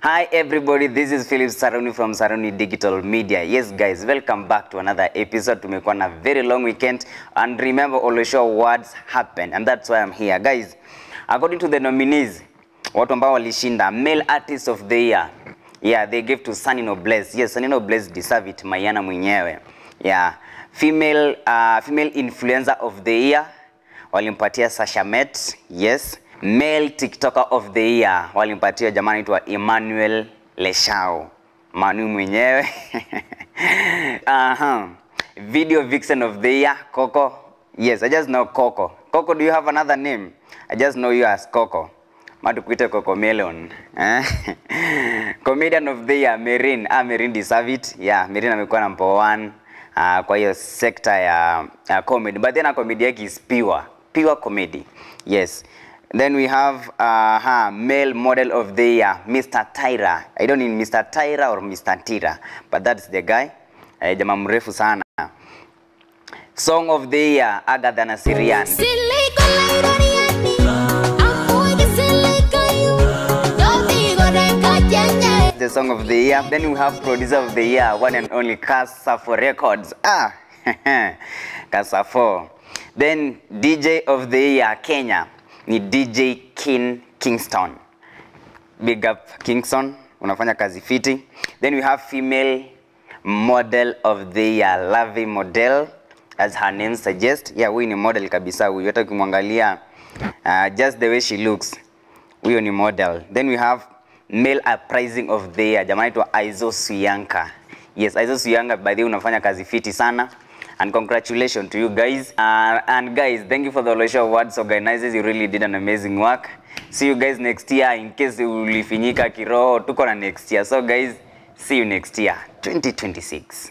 Hi everybody, this is Philip Saruni from Saruni Digital Media. Yes guys, welcome back to another episode. Tumekuwa na very long weekend and remember always show what's happened and that's why I'm here. Guys, according to the nominees, watu ambao walishinda Male Artist of the Year. Yeah, they gave to Sunny Noblesse. Yes, Sunny Noblesse deserve it, Mayana mwenyewe. Yeah, female influencer of the year walimpatia Sasha Met. Yes. Male TikToker of the year walimpatia jamani anaitwa Emmanuel Leshao. Manu mwenyewe. Video vixen of the year Coco. Yes, I just know Coco. Coco, do you have another name? I just know you as Coco. Matukuite Coco Melon. Comedian of the year Merin. Merin deserve it. Yeah, Merin amekuwa number 1 kwa hiyo sector ya comedy. But then a comedy yake is pure comedy. Yes. Then we have male model of the year, Mr. Tyra. I don't mean Mr. Tyra or Mr. Tira, but that's the guy. Jamaa mrefu sana. Song of the year, Agatha Nasirian. The song of the year. Then we have producer of the year, one and only Kasafo Records. Kasafo. Then DJ of the year, Kenya. Ni DJ Kingston. Big up Kingston, unafanya kazi fiti. Then we have female model of the year, Lavi Model, as her name suggests. Yeah, huyu ni model kabisa huyu. Hata ukimwangalia just the way she looks, huyo ni model. Then we have male uprising of the year, jamaa anaitwa Aizo Suyanka. Yes, Aizo Suyanka, by the way unafanya kazi fiti sana. And congratulations to you guys. And guys, thank you for the Olosho Awards organizers. You really did an amazing work. See you guys next year. In case ulifinyika kiroho, tuko na next year. So guys, see you next year, 2026.